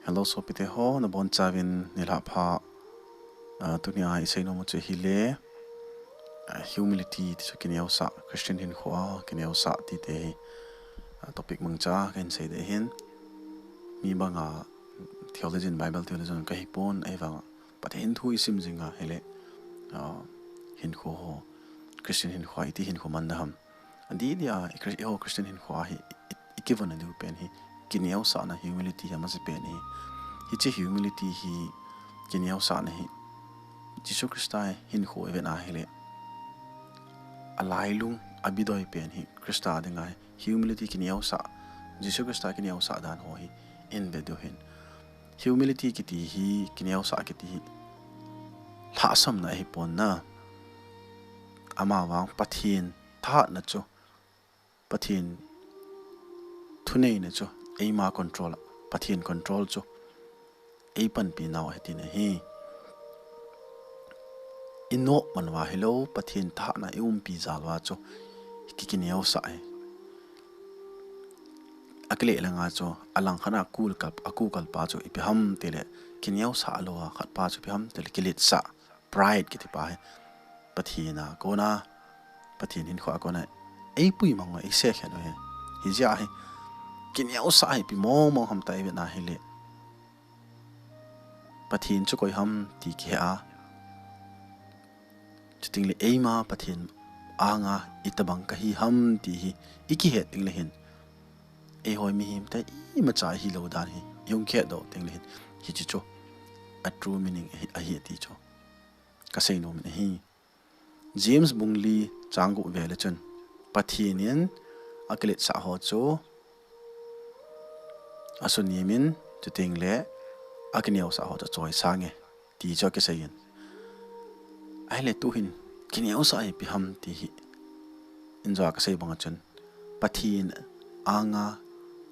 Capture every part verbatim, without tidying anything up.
Hello, sopite ho, nabonchauvin nilhah pha. Ah, tunia isei nom u chu ahile, ah, humility ti chu kineosah, Christian hinkhoa kineosah tite hi, ah, topic mangcha kahin sei ding ahin. Mi banga theologian, Bible theologian kahipon, ahivanga Pathen thu isim jing ahile, ah, hinkho ho, Christian hinkhoa iti hinkho man ding ham. Adeh dia, i Chris-, eiho Christian hinkhoa hi, i, i kivon diu pen hi, kineosahna, humility hi amasa pen ahi. Hiche humility hi, kineosahna hi, Jesu Christa hinkho ivet ahile, alailung, abidoi pen hi, Christa dinga hi, humility kineosah, Jesu Christa kineosah dan ho hi, ihin ve diu ahin. Humility kiti hi, kineosah kiti hi, lhahsamna ahipon na. Amavang Pathen thahatna chu, Pathen thuneina chu, eima control, Pathen control chu, eipanpi nau ahi tina ahi. Inop man uva hilou, Pathen thahatna iumpi jal uva chu, ki, kineosah ahi. Akile langa chu, alang khat a kul kal, akul kalpa chu, ipi ham tile, kineosah louva, khatpa chu ipi ham tile, kiletsah, pride kiti pa hi. Pathen a kona, Pathen hinkhoa kona, eipui mang u, eisekhen u ahi. Hijeh a hi, kineosah hi ipi mong mong ham tia ivet ahile, Pathen chu koi ham ti kihe a. Chutengle eima Pathen anga itobang kahi ham ti hi, ikihet tengle hin, eiho mihem te imacha hilou dan hi, ihung kihetdoh tengle hin, hiche chu, a true meaning ahi, ahi ti chu, kasei nom in ahi. James bung li chang gup vele chun, Pathen in akiletsah ho chu, asunem in, chutengle, akineosah ho chu achoisang e, ti chu akisei in. Ahile tuhin, kineosah hi ipi ham ti hi, injo a kasei banga chun, Pathen anga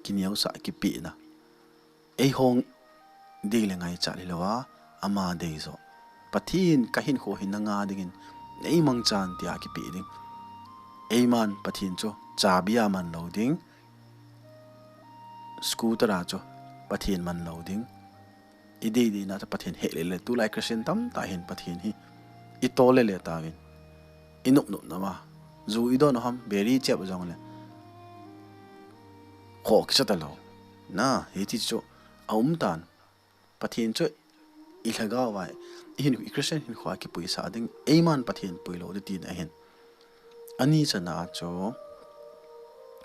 kineosah kipehna. Eihon dei le ngaichat hilouva, ama dei joh. Pathen kahinkho hi nanga dingin, neimangchan tia kipeh ding. Eiman Pathen chu, chabi a man lou ding. Scooter a chu, Pathen man lou ding. Idei deina chu Pathen heh lele, tulai Christian tamtah hin Pathen hi itol lele tauvin. Inop nop nauva. Ju idon u ham, beri chep jongle, khoh kicha talou. Na, hiti chu aum tan. Pathen chu ilhagao uva, ihin, i Christian hinkhoa kipuisah ding, eiman Pathen puilou ding tina ahin. Ani chana chu,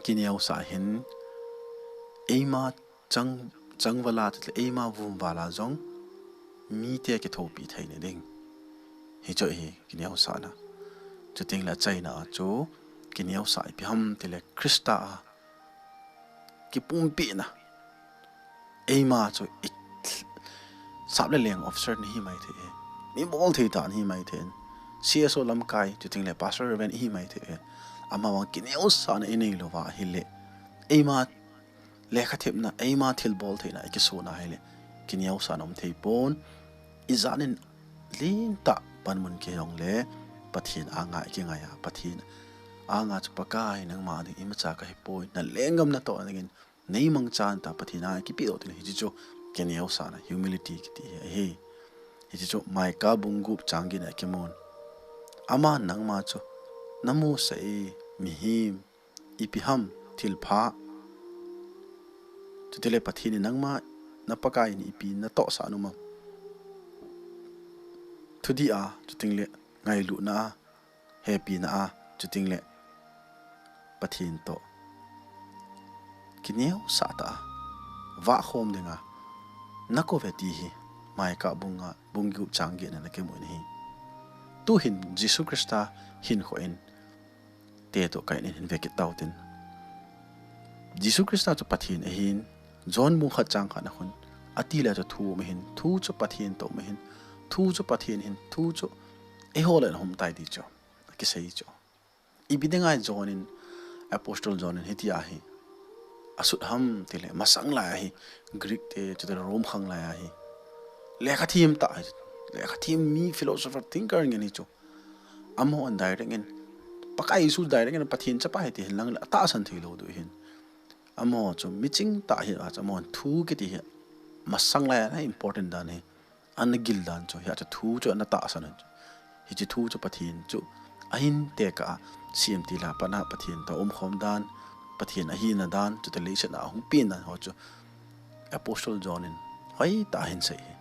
kineosah hin, eima chang, changvala tile eima vumvala jong, mite kithopi theina ding. Hichu ahi kineosahna. Chutengle achaina a chu, kineosah ipi ham tile Christa a kipumpina. Eima chu i, sap le leng officer nahi maithei e. Mi bolthei tah nahi maithei in. C S O lamkai, chutengle Pastor Reverend ihi maithei e. Amavang kineosahna inei louva ahile, eima lekhathemna, eima thilbol theina ikisona ahile, kineosahna um theipon. Ijat in lentah panmun kihe jongle, Pathen anga ikingai a, Pathen anga chu Pakai nangma ding imacha kahipoi, nalenggam natoh dingin, neimangchan tia Pathen anga kipehdoh tengle hiche chu kineosahna, humility kiti hi ahi. Hiche chu Micah bung gup chang get na akimun. Aman nangma chu, namusah e, mihem, ipi ham, thilpha. Chutile Pathen in nangma, na Pakai in ipi natohsah nom am. Thudih a, chutengle ngailutna a, hepina a, chutengle Pathen toh kineosah tah a vahkhom dinga nakouve ti hi, Micah bung nga, bung gup chang get na na kimun ahi. Tuhin Jesu Christa hinkho in, tetoh kahin hin ve kit tautin. Jesu Christa chu Pathen ahin, John bung khat chang khat na khun, atile chu thu um ahin, thu chu Pathen toh um ahin, thu chu Pathen ahin, thu chu eiho le ahung um tai ti chu akisei chu. Ipi dinga John in, Apostle John in hitia hi asut ham tile, masang lai ahi, Greek te, chutile Rome khang lai ahi. Lekhathem tah ahi, lekhathem mi philosopher thinker ngen ahi chu. Amahon direct in, Pakai Jesu direct in Pathen chapa ahi ti hin lang le atahsan theilou diu ahin. Amaho chu miching tah ahi a chu, amahon thu kiti hi masang lai a important dan hi ana gil dan chu, hiche thu chu ana tahsan chu. Hiche thu chu Pathen chu ahin tekah a, C M T la pat a Pathen toh umkhom dan, Pathen ahina dan, chutah le leiset a hung pen dan ho chu Apostle John in hoitah a ahin sei hi.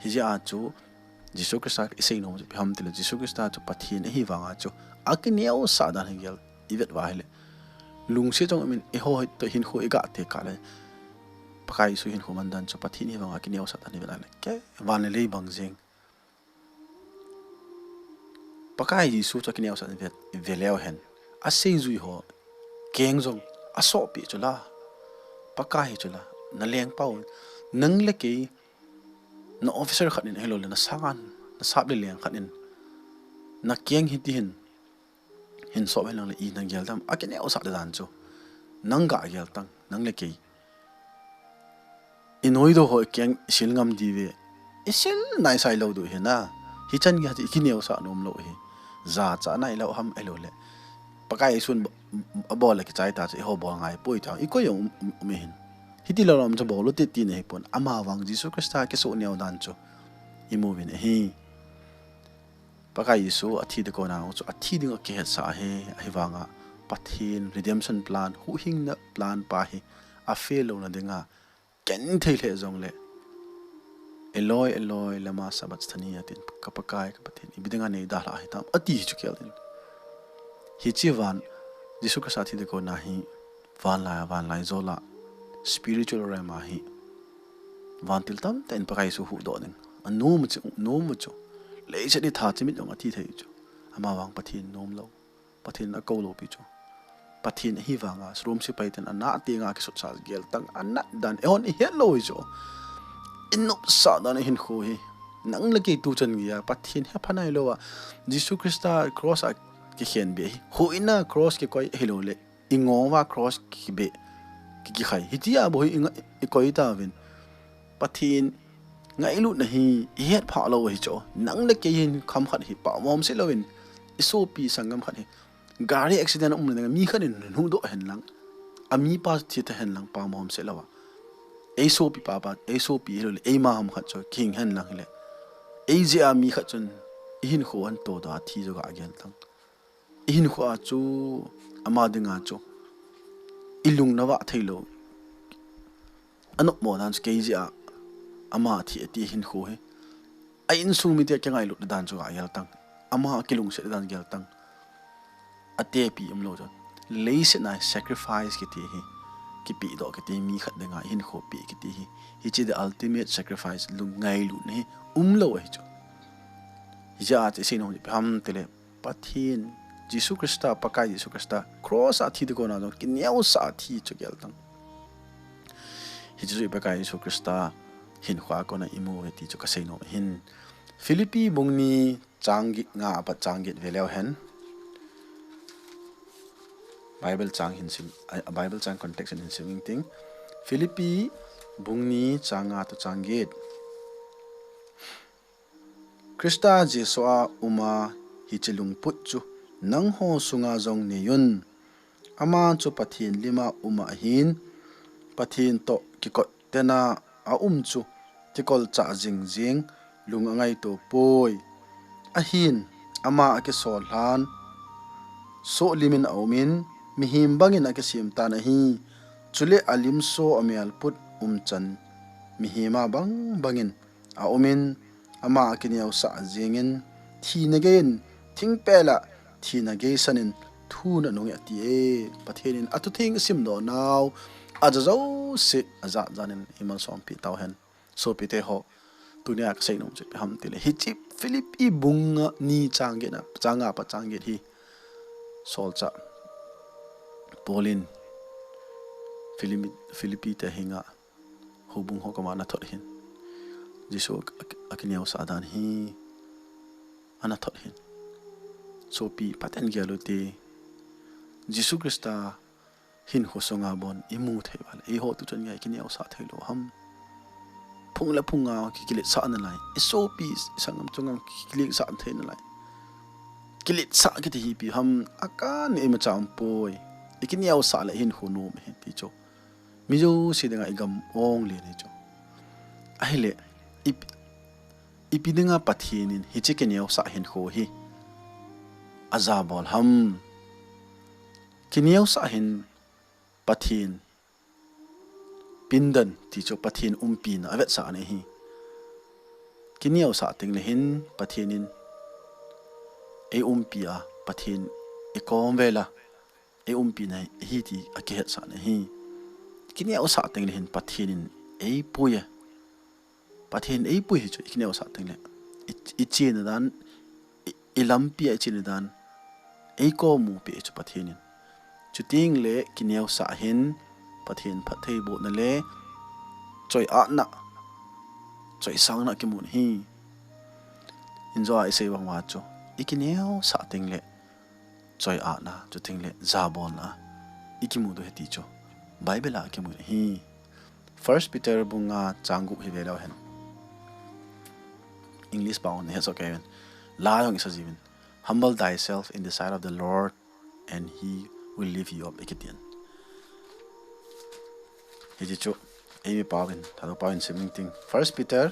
Hijeh a chu Jesu Christa i seinom chu ipi ham itile, Jesu Christa chu Pathen ahi vanga chu akineosah dan hi gel i vet uva ahile, lungset jong umin, eiho toh hinkho i gah tekah le, Pakai Jesu hinkho man dan chu Pathen ahi vanga akineosah dan i vet uva ahile, kei van le lei bang jeng. Pakai Jesu chu akineosah dan i vet, i ve leu hen, aseijui ho keng jong asopi chu la, Pakai hi chu la, na lengpa u, nang le kei, na officer khat in, ahilou le na sangan, na sap le leng khat in, na keng hiti hin hin sop hen lang le i na gel tam, akineosah dan chu nang gah gel tang, nang le kei. I noidoh ho i keng i sil ngam diu ve, i sil naisai lou diu ahi na. Hichan gei a chu i kineosah nom lou ahi. Jachat nailou ham, ahilou le Pakai Jesun abol le kichai ta chu eiho bol ngai poi ta, i koi jong um, um, um ahin. Hiti lou lam chu bol u hite tina ahipon, ama vang Jesu Christa kisoh neo dan chu i mu uvin ahi. Pakai Jesu athi ding kona chu athi dinga kihetsah ahi, ahivanga Pathen redemption plan, huhhingna plan pa hi a fail louna dinga genthei lheh jongle, Eloi, Eloi, lema sabachthani, atin, ka Pakai, ka Pathen, ipi dinga nei dalhah ahi tam, ati hi chu gel in. Hiche van, Jesu Christa thi ding kona hi, vanlai a, vanlaijol a, spiritual realm a hi, vantil tamtah in Pakai Jesu huhdoh ding anom u chu, nom u chu. Leiset hi tha chimit jong athi thei chu. Ama vang Pathen nom lou, Pathen akou lou pi chu. Pathen ahi vanga Rome sepai ten anat tenga kisutsah gel tang, anat dan eihon i het lou hi chu. I nopsah dan a hinkho hi, nang le kei tuchan gei a Pathen hepha nailou a, Jesu Christa cross a kikhen beh hi, huhhingna cross kikoi, ahilou le i ngong uva cross kibeh, ki, kikhai. Hitia bou hi i nga, i koi tauvin. Pathen ngailutna hi i het phah lou ahi chu. Nang le kei hin kham khat hi pamom se louvin, i sopi sanggam khat hi gari accident a um le mi khat in huhdoh hen lang, a mipa thi ta hen lang pamom se lou a, ei sopi papa, ei sopi hilou le eima ham khat chu kihing hen lang hile, ei jeh a mi khat chun i hinkho ahin todoh a thi chu gah gel tang. I hinkho a chu, ama dinga chu i lung na vah thei lou. Anopmo dan chu kei jeh a ama thi ati hinkho hi. A insung mite kingailut dan chu gah gel tang. Ama kilungset dan gel tang. Atepi umlou chu. Leiset a sacrifice kiti hi, kipehdoh kiti, mi khat dinga hinkho peh kiti hi, hiche the ultimate sacrifice, lung ngailutna hi umlou ahi chu. Hijeh a chu i seinom chu ipi ham itile, Pathen, Jesu Christa, Pakai Jesu Christa cross a thi ding kona jong kineosah a thi chu gel tang. Hiche chu i Pakai Jesu Christa hinkho a kona i mu uve ti chu ka seinom ahin. Philippi bung ni chang gi-, nga apat chang get ve leu hen. Bible chang hin sim, a, Bible chang context in hin sim ing ting. Philippi bung ni chang nga toh chang get. Christa Jesu a uma hiche lungput chu nangho sunga jong neiyun. Ama chu Pathen lima uma ahin, Pathen toh kikot tena aum chu kikolchah jing jing, lung angaito poi. Ahin, ama akisol lhan, sohlimin aumin, mihem bangin akisem tan ahi. Chule alimso amelput umchan, mihem a bang bangin aumin, ama akineosah jingin, thina geiyin, thingpel a thina geisanin, thu nanung e ati e. Pathen in athutheng isimdoh nau, aja jouse ajat jan in imalsompeh tauhen. Sopite ho, tunia ka seinom chu ipi ham itile, hiche Philippi bung ni chang get na, chang nga apat chang get hi, solchah Paul in Philippi, Philippi te henga, houbung ho koma ana thot hin, Jesu a, a, akineosah dan hi ana thot hin. Sopi, phaten gel u hite, Jesu Christa hinkho sunga bon i mu thei uva le, eiho tuchan gei a i kineosah thei lou ham? Phung le phung a ki, kiletsah nalai, i sopi, i sanggam chunga ki, kiletsah thei nalai. Kiletsah kiti hi ipi ham, akan imacha umpoi. I kineosah le hinkho nom ahi ti chu. Mi jouse dinga i gam ong len ahi chu. Ahile, ip-, ipi dinga Pathen in hiche kineosah hinkho hi ajabol ham? Kineosah hin Pathen pindan ti chu Pathen umpina avetsah ana hi. Kineosah tengle hin Pathen in eiumpi a, Pathen ikom vela eiumpina hi ti akihetsah ana hi. Kineosah tengle hin Pathen in eipui a, Pathen eipui hi chu ikineosah tengle i, ichena dan, i, ilampi a ichena dan, eikomu pi chu Pathen in. Chutengle kineosah hin Pathen phattheibohna le choiatna, choisangna kimun ahi. Injo a isei vang uva chu, ikineosah tengle choiatna, chutengle jabolna ikimu diu ahi ti chu Bible a kimu ahi. First Peter bung nga chang gup hi veleu hen. English pao nahet soh kei uvin. La jong isa jiuvin. Humble thyself in the sight of the Lord, and he will lift you up, akitin. Hiche chu, eimi paovin, Thadou paovin sim ning ting. First Peter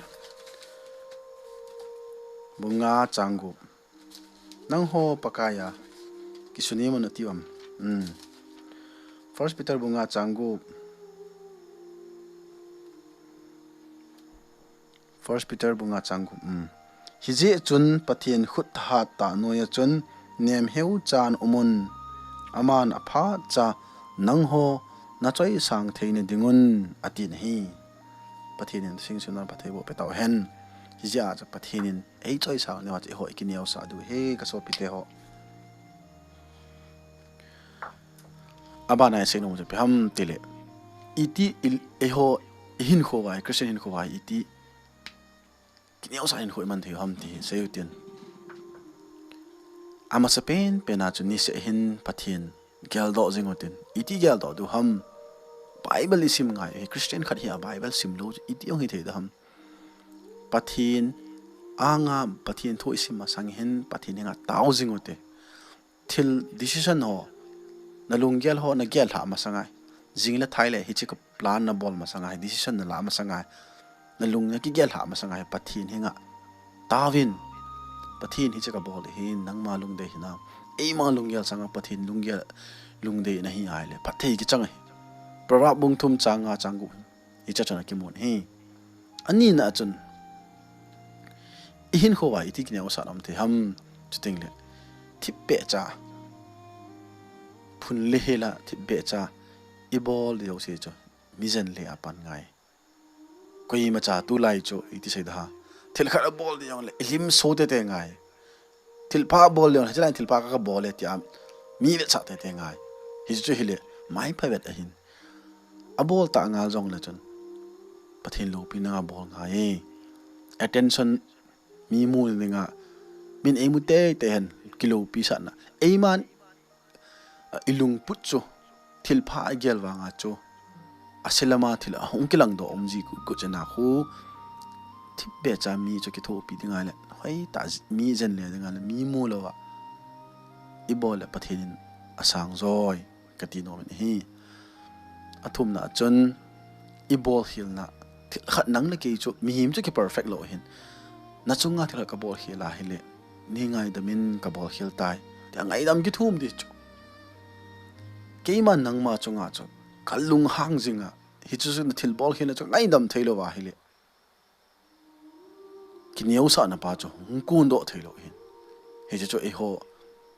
bung nga chang gup. Nangho Pakai a kisunem un ati uvam. Hmm. First Peter bung nga chang gup. First Peter bung nga chang gup. Hmm. Hijeh chun Pathen khut thahat tah noiya chun nemheu chan umun. Aman aphat cha nangho nachoisang theina dingun ati nahi. Pathen in singsun na phattheiboh peh tauhen. Hijeh a chu Pathen in eichoisang nau a chu eiho ikineosah diu ahi kasopite ho. Abana isei nom chu ipi ham tile, iti i, eiho ihinkho uva, Christian hinkho uva iti kineosah hinkho iman thei u ham ti hi sei utin. Amasapen pen a chu niseh hin Pathen geldoh jing utin. Iti geldoh diu ham? Bible isim ngai, Christian khat hi a Bible simlou chu iti hung hithei diu ham? Pathen anga Pathen thu isim masang hin Pathen henga tao jing ute. Thil decision ho, nalunggel ho nagel lhah masang a, jing le thai le hiche ka plan nabol masang a, decision nalah masang a, nalung nakigel lhah masang a, Pathen henga taovin, Pathen, hiche kabol hi nangma lungdei hinam? Eima lunggel sanga Pathen lunggel, lungdei nahi ahile phatthei kichang ahi. Proverb bung thum chang nga chang gup hin hiche chun akimun ahi. Anina chun, ihinkho uva iti kineosah nom thei ham? Chutengle, thipbeh cha, phun le hel a thipbeh cha ibol ding jouse chu mi jen le a pan ngai. Koimacha tulai chu iti sei da ham, thil khat abol ding jongle ilim so tete ngai. Thilpha abol ding jongle, hiche lai thilpha kha kabol e tia mi vetsah tete ngai. Hichu hile mai phavet ahin. Abol tah ngal jongle chun Pathen loupina dinga bol ngai e. Attention, mi mu dinga, min eimu teitei hen kiloupi sahna. Eiman, a, ilungput chu thilpha igel vanga chu ase lama thil ahung kilangdoh um ji got got chena khu thipbeh cha mi chu kithopi dinga le, hoitah mi jen le dinga le, mi mu louva ibol le Pathen in asang joi kati nom in ahi. Athumna chun, ibol khelna thil khat, nang le kei chu mihem chu ki perfect lou ahin. Nachunga thil khat kabol khel ahile, nei ngaidam in kabol khel tai tia ngaidam kithum ding chu. Keima nangma chunga chu kalunghang jinga, hichu chu nathil bol khelna chu ngaidam thei louva ahile, kineosahna pa chu hung kondoh thei lou ahin. Hiche chu eiho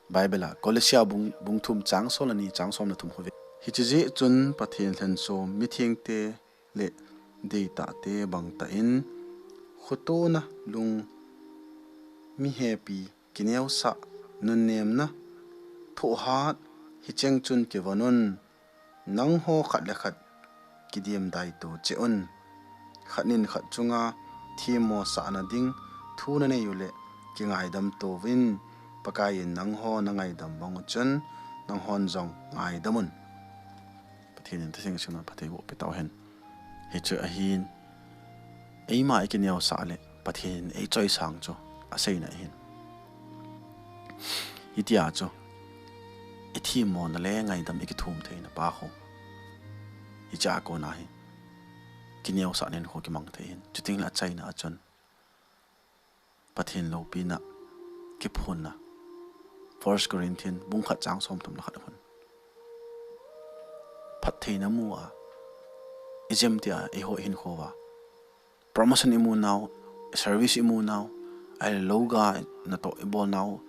Bible a Colossia bung, bung thum chang som le ni, chang som le thum khu ve. Hiche jeh chun Pathen lhensom, mithengte le deitahte bang tah in, khotona lung, mi hepi, kineosah, nunnemna, thohhat, hicheng chun kivon un. Nangho khat le khat kidem daito cheh un. Khat in khat chunga themmo sahna ding thu nanei uleh kingaidam touvin, Pakai in nangho nangaidam bang uchun nanghon jong ngaidam un. Pathen in thasing singna phatthei boh pe tauhen. Hichu ahin, eima ikineosah le Pathen in eichoisang chu aseina ahin. Hitia chu ithemmona le ngaidam ikithum theina pa khu hichea kona ahi. kineosahna hinkho kimang thei hin. Chuting le achaina a chun Pathen loupina kiphonna, First Corinthians bung khat chang som thum le khat a hin phattheina mu a, ijemtia eiho hinkho a promotion imu nau, service imu nau, ahilou le louga natoh ibol nau,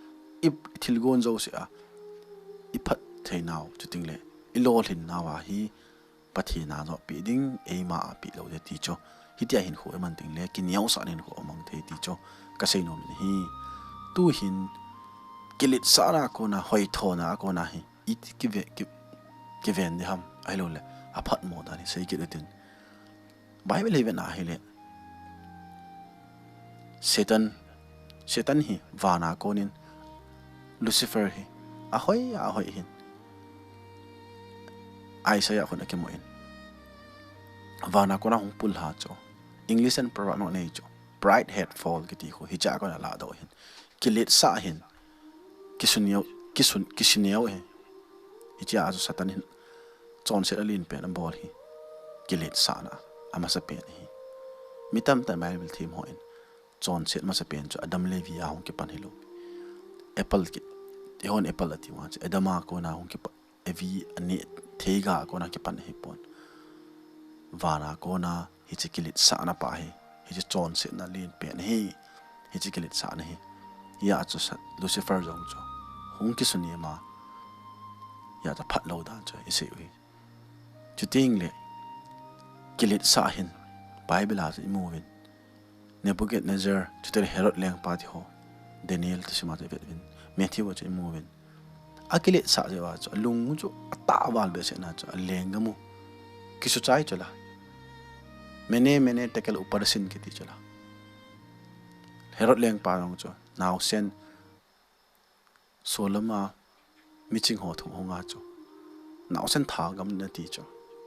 ithilgon jouse a iphatthei nau, chuting le ilolhin nau a hi Pathen a joh peh ding, eima a peh lou ding ti chu. Hitia hinkho iman teng le kineosahna hinkho amang thei ti chu kasei nom in ahi. Tu hin kiletsahna a kona, hoithona a kona hi iti kive, ki, kiven ding ham, ahilou le aphatmo dan hi sei kit utin. Bible hi ven ahile Satan, Satan hi vana konin Lucifer hi ahoi ahoi hin Isaiah khun akimun, vana kona hung pul ha chu. English in proverb anei chu, pride hath fall kiti khu, hichea kona ladoh hin, kiletsah hin, kisuneo, kisun, kisuneo hi. Hichea chu Satan hin chonset alen pen abol hi kiletsahna amasapen ahi. Mi tamtah in Bible them hon chonset masapen chu Adam le Evi a hung kipan hilou. Apple ki, eihon apple ati uva chu Adam a kona hung kipan, Evi aneh theiga a kona kipan ahipon. Vana kona hiche kiletsahna pa hi, hiche chonsetna alen pen hi, hiche kiletsahna hi, hia chu Sa, Lucifer jong chu hung kisuneo ma, hia chu phatlou dan chu isei u hi. Chuting le kiletsah hin Bible a chu imuvin, Nebuchadnezzar, chuteng le Herod lengpa ti ho, Daniel thusim a chu ivet uvin, Matthew a chu imuvin. Akiletsah jeh uva chu alung u chu atah val behseh na chu alenggam u kisuchai chu la. Mene, mene, tekel, upharsin kiti chu la. Herod lengpa jong chu naosen, solam a miching ho thum hung a chu naosen thagam na ti chu,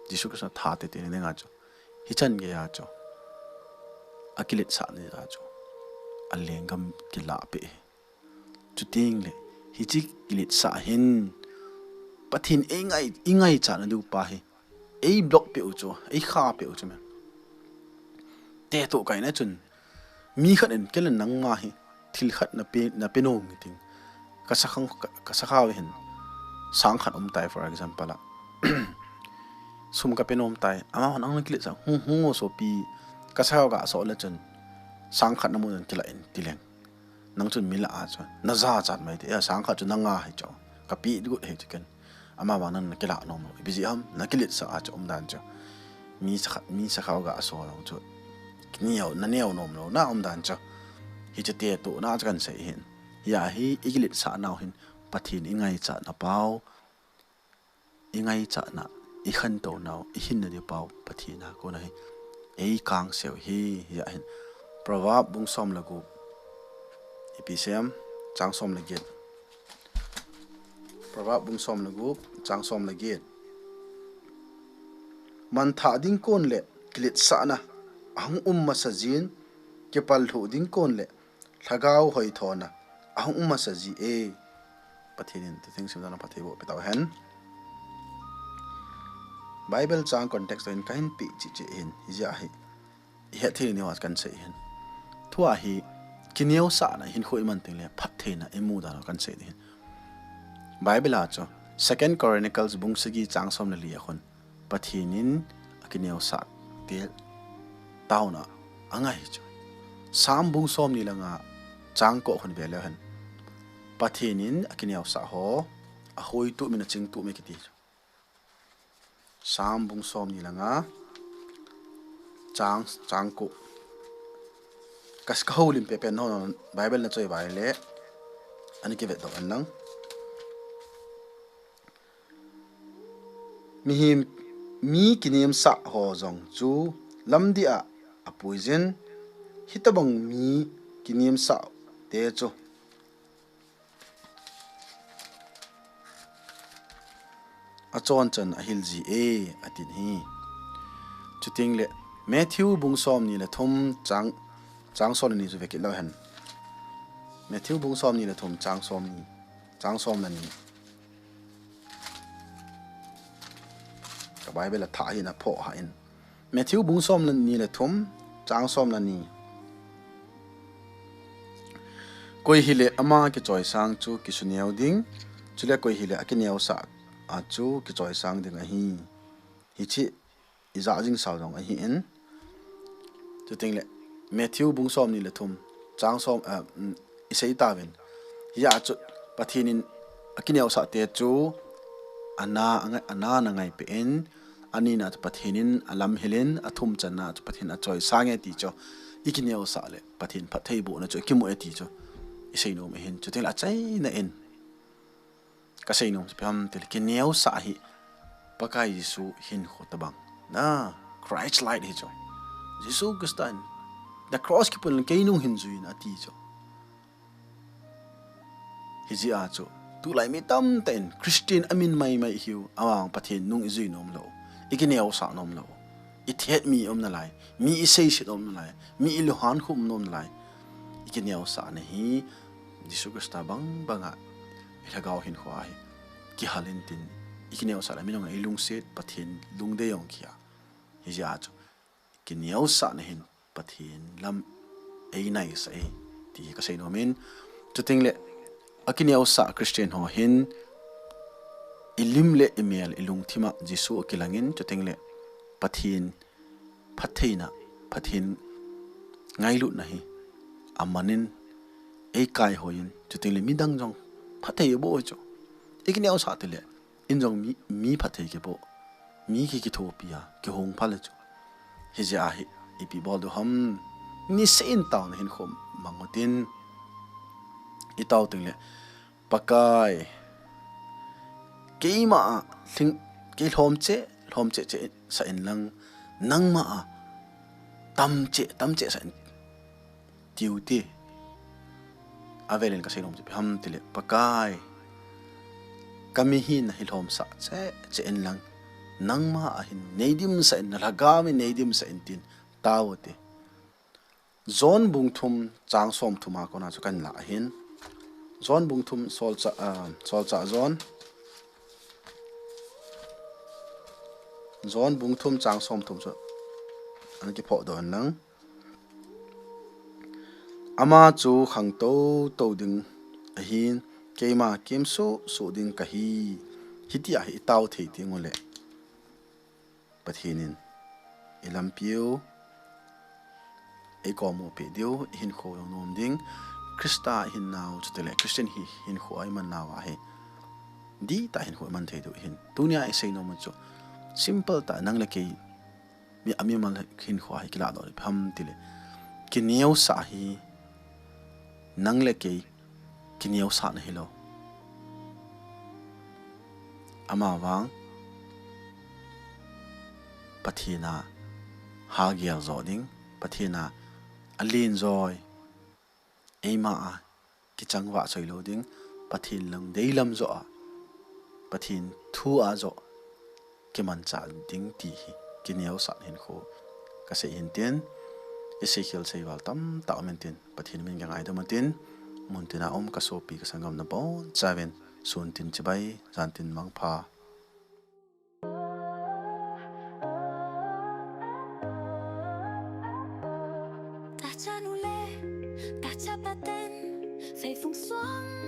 Jesu Christa tha tete na dinga chu, hichan geiya chu akiletsahna a chu alenggam kilah peh hi. Chuting le hiche kiletsah hin Pathen eingai, eingaichatna diu pa hi ei block peh u chu, eikha peh u chu me. Tetoh kaina chun mi khat in kei le nangma hi thil khat nape, nape nom nge tin, ka sakhao, ka, ka sakhao hin sang khat um tai, for example a, sum kape nom tai, ama hon ang kiletsah, hung, hung o sopi, ka sakhao gasol le chun sang khat namu in kilah in ti leng. Nang chun mi lah a chu najachat mai te, e, sang khat chu nanga hi chu, kapeh got hi chu ken. Ama vang nang nakilah nom lou. Ipi jeh ham, nakiletsah a chu umdan chu. Mi sakhat, mi sakhao gasol lou chu, kineo, naneo nom louna umdan chu. Hiche tetohna chu kahin sei hin. Hia hi ikiletsah nau hin Pathen ingaichatna pau, ingaichatna, ikhantou nau, ihinna diu pau Pathen a kona hi eikangseu hi. Hia hin Proverb bung som le gup, ipi sem, chang som le get. Proverb bung som le gup, chang som le get. Manthah ding kon le kiletsahna ahung um masa jin, kipallhuh ding kon le lhagao hoithona ahung um masa ji e. Pathen in tutheng simdan a phatthei boh peh tau hen. Bible chang context toh hin kahin peh cheh cheh hin, hijeh a hi ihet thei diu a kahin sei hin. Thua hi kineosahna hinkho iman teng le phattheina imu dan u kahin sei ding hin. Bible a chu Second Chronicles bung sagi chang som le li a khun Pathen in akineosah te taona angai chu. Psalm bung somni le nga chang ko khun ve leu hen, Pathen in akineosah ho ahoitup in achingtup e kiti chu. Psalm bung somni le nga chang, chang ko. Ka, kahoulim pepen ho, Bible nachoi uva ahile ana kivetdoh hen lang. Mihem, mi kinemsah ho jong chu lamdih a apuijin, hitobang mi kinemsah te chu achonchan ahil ji e, atin ahi. Chuteng le Matthew bung somni le thum chang, chang som le ni chu vekit leu hen. Matthew bung somni le thum chang somni, chang som le ni. Ka Bible a thah hi na phoh ha in. Matthew bung som le ni le thum, chang som le ni. Koi hile ama kichoisang chu kisuneo ding, chule koi hile akineosah a chu kichoisang ding ahi. Hiche ijat jing sao jong ahin. Chutengle Matthew bung som ni le thum, chang som, ah, mm, isei tauvin. Hijeh a chu Pathen in akineosah te chu ana, ana, ana angai peh in, anina chu Pathen in alamhil in, athum channa chu Pathen in achoisang e ti chu ikineosah le Pathen phattheibohna chu ikimu e ti chu isei nom ahin. Chutengle achaina in kasei nom chu ipi ham tile kineosah hi Pakai Jesu hinkho tobang. Na, Christ-like hi chu. Jesu Christa in the cross kipun le keinung hin jui in ati chu. Hijeh a chu tulai mi tamtah in Christian amin maimai ihiu, avang Pathen nung ijui nom lou, ikineosah nom lou, ithet mi um nalai, mi iseiset um nalai, mi ilunghan khum nom nalai. Ikineosahna hi Jesu Christa bangbanga ilhagao hinkho a hi kihal intin, ikineosah le midang ilungset, Pathen lungdei jong kia. Hijeh a chu kineosahna hin Pathen lam einaisah e ti hi kasei nom in. Chutengle akineosah Christian ho hin ilim le imel ilungthim a Jesu akilangin, chutengle Pathen phattheina, Pathen ngailutna hi amanin eikaihoi in, chutengle midang jong phatthei aboh chu. Ikineosah tile in jong mi, mi phatthei kiboh, mi ki, kithopi a kihung pha le chu. Hijeh a hi ipi bol diu ham, niseh in taona hinkho mang utin, itao tengle Pakai, keima a lhing, kei lhom cheh, lhom cheh cheh sah in lang, nangma a tam cheh, tam cheh sah in tiu te. Avelin kasei nom chu ipi ham tile, Pakai, kamihina hi lhomsah cheh cheh in lang, nangma a hin neidimsah in, nalhagao in neidimsah in tin tao te. John bung thum chang som thum a kona chu kahin lah ahin. John bung thum solchah, ah, solchah John. John bung thum chang som thum chu ana kiphoh doh in lang. Ama chu khangtou tou ding ahin, keima kimsuh suh ding kahi. Hitia hi itao thei teng ule Pathen in ilampiu, eikomupeh diu, ihinkho jong nom ding. Christa ihinnau chutile Christian hi hinkho a iman nauva hi dihtah hinkho iman thei diu ahin. Tunia isei nom u chu simple tah, nang le kei mi, amimal hinkho a hi kiladoh le ipi ham tile, kineosah hi nang le kei kineosahna hilou, amavang Pathen a hagel jo ding, Pathen a alen joi, eima a kichangvah choi lou ding, Pathen lungdei lam joh a, Pathen thu a joh kimanchah ding ti hi kineosah hinkho kasei hin tin, iseikhel seival tamtah um in tin, Pathen min kangaidam u tin, muntina um kasopi kasanggam nabonchauvin, sun tin chibai, jan tin mangpha. Tahcha nule, tahcha paten, feifung suang